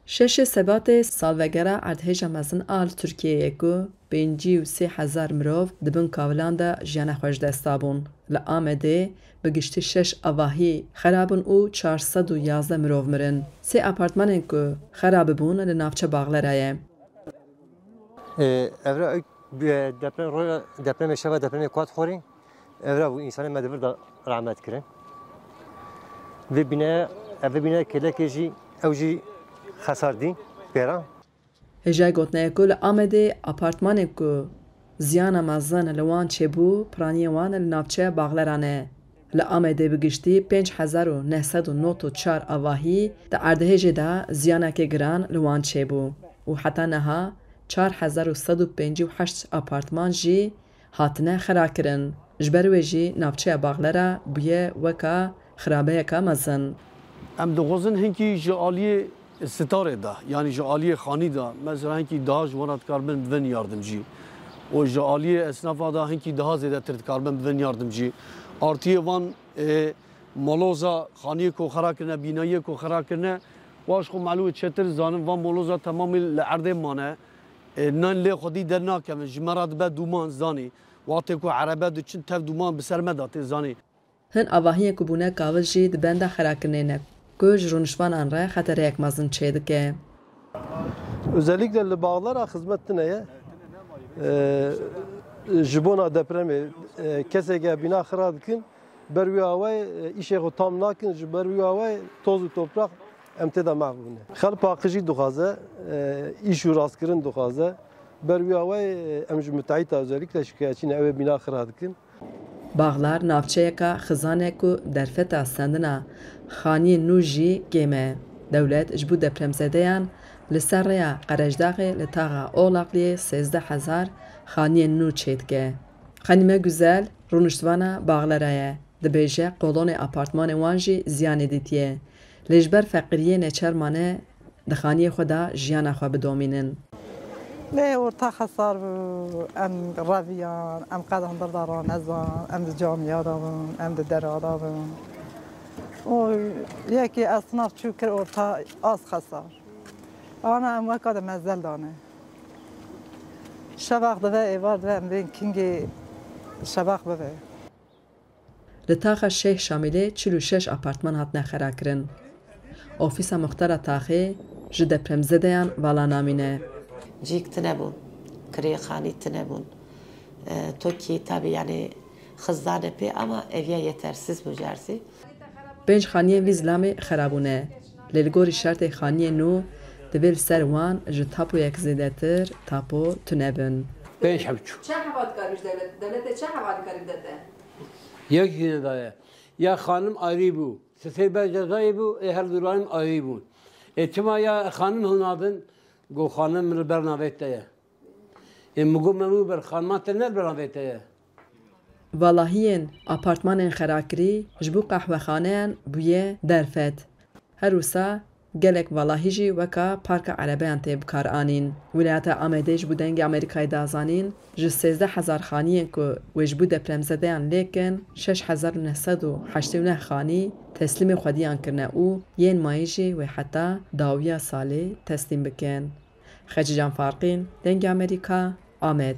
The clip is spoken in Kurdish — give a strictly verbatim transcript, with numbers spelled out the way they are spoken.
Şeşê Sebatê salvegera erdhêja mezin a li Tirkiyeyê ku pêncî û sê hezar mirov di bin kavilan de jiyana xwe ji dest dabûn. Li Amedê bi giştî şeş avahî xerabin û çar sed û yazdeh mirov mirin. Sê apartmanên ku xerabibûn li navçe Baxlera ye. Ê, evra, e, deprem, roja depremê, şeva depremê ku hat xorî, evra bû, însanê me di vir de rehmet kirin. Vê bînaya, ev vê bînaya kêlekê jî, ew jî xesar dî pêra. Hêjayî gotinê ye ku li Amedê apartmanên ku ziyana mezin li wan çêbû, piraniyên wan li navçeya Baxleran e. Li Amedê bi giştî pênc hezar û neh sed û nod û çar avahî di erdhêjê de ziyanekê giran li wan çêbû û heta niha çar hezar û sed û pêncî û heşt apartman jî hatine xerakirin. Ji ber wê jî navçeya Baxlera bûye weka xirabeyeka mezin. Em dixwazin hinkî ji aliyê sitarê de, yanî ji aliyê xanî de, mesela hinkî daha ji wan re dikaribin bibin yardimcî. Û ji aliyê esnafa de hinkî daha zêdetir dikaribin bibin yardimcî. Artiyê van, e, moloza, xaniyê ku xera kirine, bînayê ku xera kirine, wan ji xwe melû çetir zanin, van moloza temamî li erdê mane. E, nan lê xwedî dernakevin, ji me re dibe dûman, zanî. Wextê ku erebe diçin tev dûman bi ser me de tê, zanî. Hin avahiyên ku bûne kavil jî di benda xerakirinê ne, ku ji rûniştvanan re xetereyek mezin çêdike. Özellikle li Bağlara xizmet tune ye. Ee, ji bona depremê, e, keseke bîna xira dikin, ber wî awayê, e, îşê xwe tam nakin, ji ber wî awayê toz û toprak em tê de mehv bûne. Xelk paqijî dixwaze, e, îş û rastkirin dixwaze. Ber wî awayê, e, em ji müteahhita özellikle şikayetçî ne, ew ê bîna xira dikin. Baxlar navçeyeka xizan e ku derfeta sendina xaniyên nû jî kêm e. Dewlet ji bo depremzedeyan li ser rêya Qerecdaxê li taxa Oxlakliyê sêzdeh hezar xaniyên nû çêdike. Xanîme Guzel, rûniştvana Baxlera ye. Dibêje kolonê apartmanê wan jî ziyanê dîtiye. Lê ji ber feqîriyê neçar mane di xaniyê xwe de jiyana xwe bidomînin. Lê orta xesar bû, em reviyan, em qed hundir de ranezan, em di camiya de bûn, em di dera de bûn. Û yekî esnaf çû kir orta az xesar. Ana em weka di mezel de ne. Şevax dibe, êvar dibe, em bên kingê şevax bibe. Li taxa Şêx Şamîlê çil û şeş apartman hatine xerakirin. Ofîsa muxtara taxê ji depremzedeyan vala namîne. Cîk tune bûn, kirê xanî tune bûn. E, tokî tabî, yanî xizane pê, ama eviya yetersiz bû carzî. Pênc xaniyên vî zilamê xera bûne. Lê li gorî şertê xaniyên nû divê li ser wan ji tapoyek zêdetir tapo tune bin. Pênc heb çû. Çend heba dikar ji dewlet-, dewletê çend heba dikar bidete? Yek jî nedaye. Ya xanim ayrî bû. Sisê ber cezayê bû, ê her du layim ayrî bûn. Ê çima ya xanim hûn nadin? Go xanim min li ber navê te ye. Ê min got me wî ber xanima te ne li ber navê te ye. Valahiyên apartmanên xerakirî ji bo qehwexaneyan bûye derfet. Her wisa gelek valahî jî weka parka erebeyan tê bikaranîn. Wîlayeta Amedê ji bo Dengê Amerîkayê da zanîn, ji sêzdeh hezar xaniyên ku wê ji bo depremzedeyan lêkin, şeş hezar û neh sed û heştê û neh xanî teslîmê xwediyan kirine û yên mayî jî wê heta dawiya salê teslîm bikin. Xecîcan Farqîn, Dengê Amerîka, Amed.